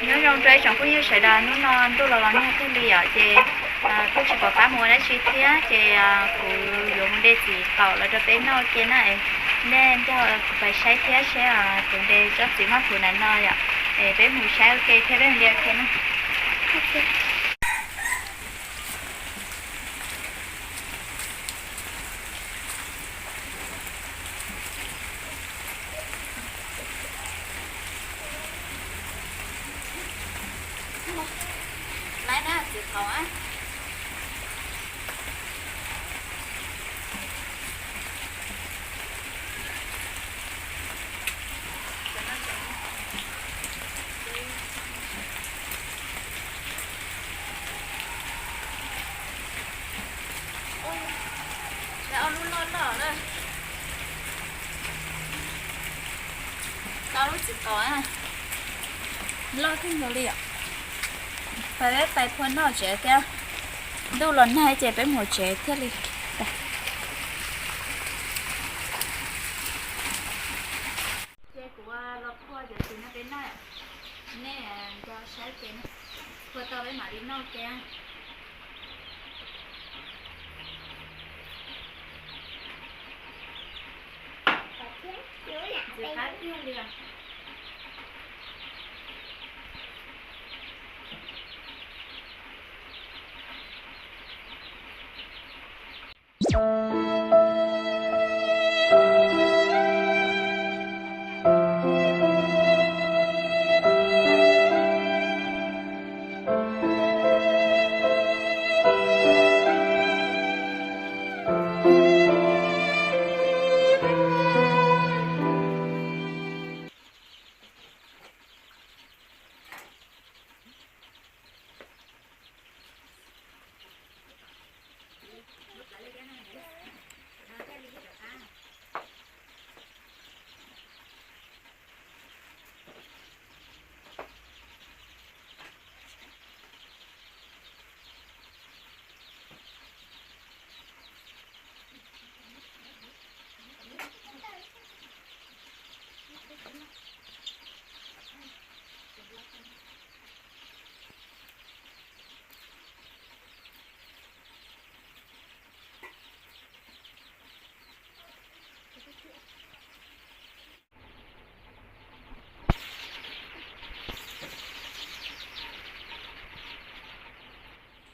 Nyob zoo rau ib tsoom phooj ywg sawv daws, hnub no ntuj los los nag kawg li yom, ces kuj tsis pom qab mus ua dab tsi thiab, ces kuv yuav mus de txiv qaum los rau peb noj ua ke na. Nej nrog kuv pais saib thiab seb kuv de tsob txiv maj huv ntawm no yom, es peb mus saib ua ke thiab peb mus de ua ke na. Laib na txiv qaum a. Ob lub loj loj na. Ob lub txiv qaum loj kawg nkaus li yom. Pais peb pais phua noj tsev thiab, ntuj los nag ces peb mus tsev thiaj li. Ces kuv los phua cov txiv no peb noj, nej nco saib ke, phua tau peb mam li noj ke. Ntxim qab tiag li os.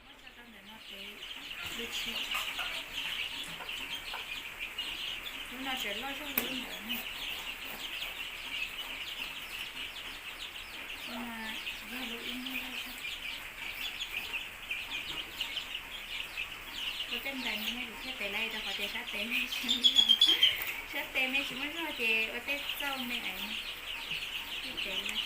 Muab tso rau ntawm no ces lub tsheb, lub no tseem loj zog li lub ntawd na. Lub no yog lub ib nyuag loj zog. Ua tej ntais me no kuv thiaj tev lawm rau qhov tias sab tes me tsis muaj zog, sab tes me tsis muaj zog ces ua tej txauj me es thiaj tev lawm.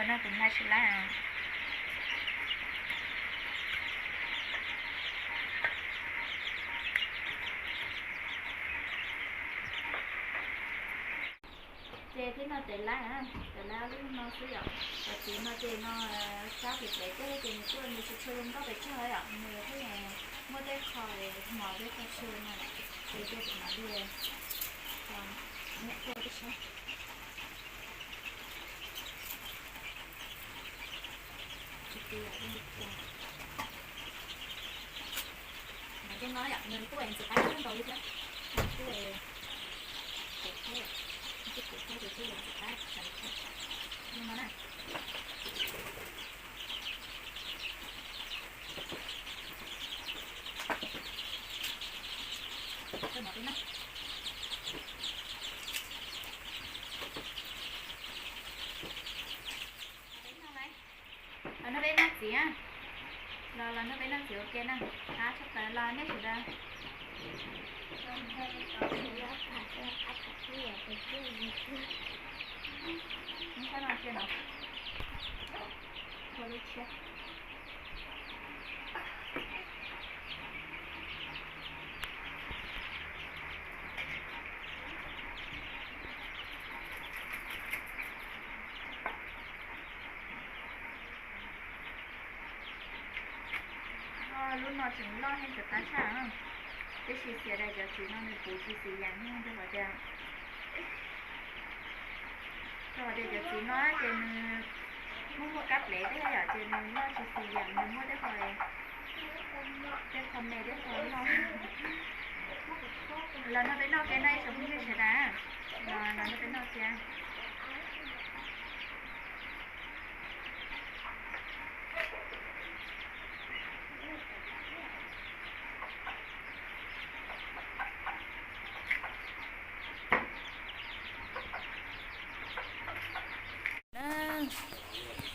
No tus nag tsis laib. Ces thiab no tes laib, tes laib ob lub no xwb yom. Cov txiv no ces no sab pem plev tej ces nws kuj nws tsis tshua zoo nkauj pes tsawg yom, nws thiaj muaj tej qho mos tej qho tshua no yom. Ces tej tus no li nyuam qhuav tib sab. Ces no yom, nws kuj ntxim qab kawg nkaus li thiab. Kuj kuv thiab, kuv thiab ces kuj ntxim qab tshaj li thiab. No na. Los nrog peb noj txiv, los los nrog peb noj txiv ua ke na. Qab tshaj plaws los nej sawv daws. Lub no tseem loj heev txawv qab tshaj, tiam sis xiam daim cov txiv no nws puv tsis xis yees, rau qhov tias, rau qhov tias cov txiv no ces nws muaj muaj kab plev tej yom, ces nws noj tsis xis yees, nws muaj tej qho, tej qho me tej qho loj. Los nrog peb noj ke no ib tsoom phooj ywg sawv daws, los nrog peb noj thiab.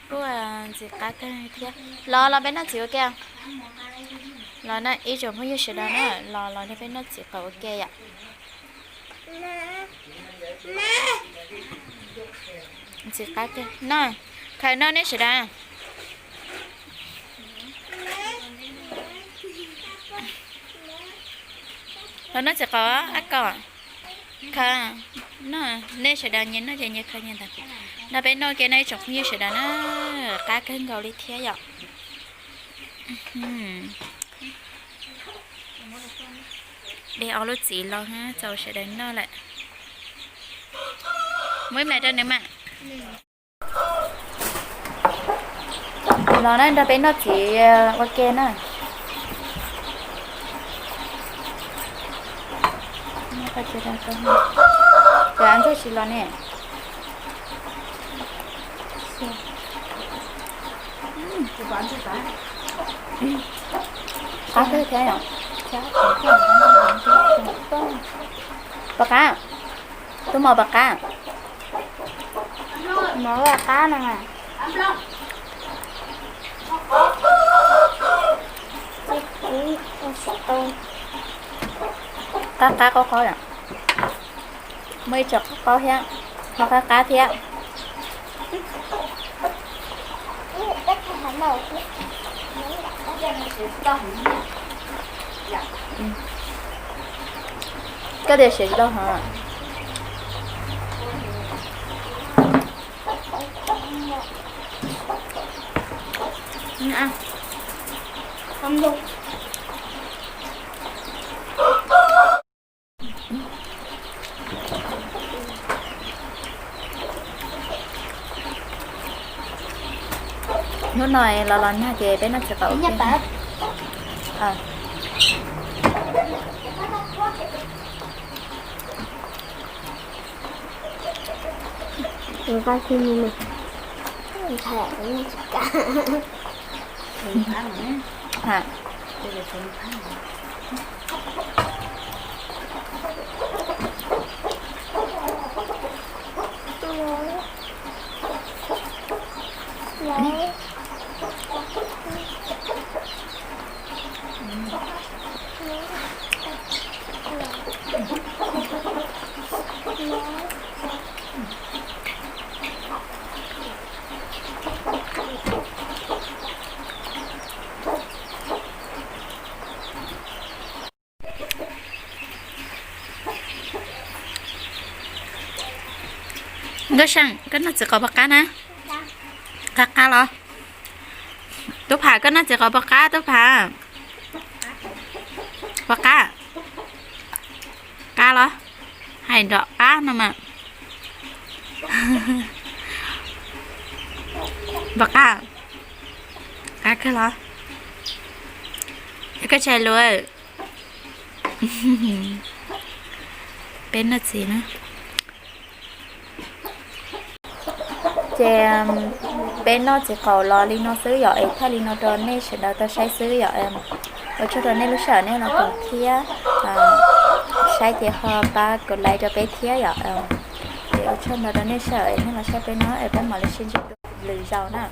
Kuj ntxim qab kawg thiab. Los los peb noj txiv ua ke. Los na ib tsoom phooj ywg sawv daws na, los los nrog peb noj txiv qaub ua ke yom. Ntxim qab kawg no, khaws noj nej sawv daws. Los noj txiv qaub ab kom. Khaws, nej sawv daws nyias noj ces nyias khaws nyias ntawd. Nrog peb noj ke no ib tsoom phooj ywg sawv daws na, qab kawg nkaus li thiab yom. De ob lub txiv los txaus sawv daws noj lawm. Muab ib me rau nws mas. Los na nrog peb noj txiv ua ke na. Cov ntsuag tsis los ne. Qab kawg thiab yom. Pom qab, tus mos pom qab. Mov qab no mas. Qab qab qaub qaub yom. Muaj ib co qaub qaub thiab, ho qab qab thiab. Koj tias siav tsis tau hov. Hnub no los los nag ces peb noj txiv qaub ua ke. Nkauj Seej, koj noj txiv qaub puas qab na? Qab qab los? Tub Pham, koj noj txiv qaub puas qab Tub Pham? Puas qab? Qab los? Hais nrov qab no mas. Puas qab? Qab kawg los? Koj tsis hais lus. Peb noj txiv na. Ces peb noj txiv qaub los li no xwb yom, es thaij li no rau nej sawv daws tau saib xwb yom. Ua tsaug rau nej lub sij hawm nej los koom thiab saib ces ho pab kuv like rau peb thiab yom. Ces ua tsaug ntau rau nej sawv daws nej los saib peb no es peb mam li sib ntsib dua lwm zaus na.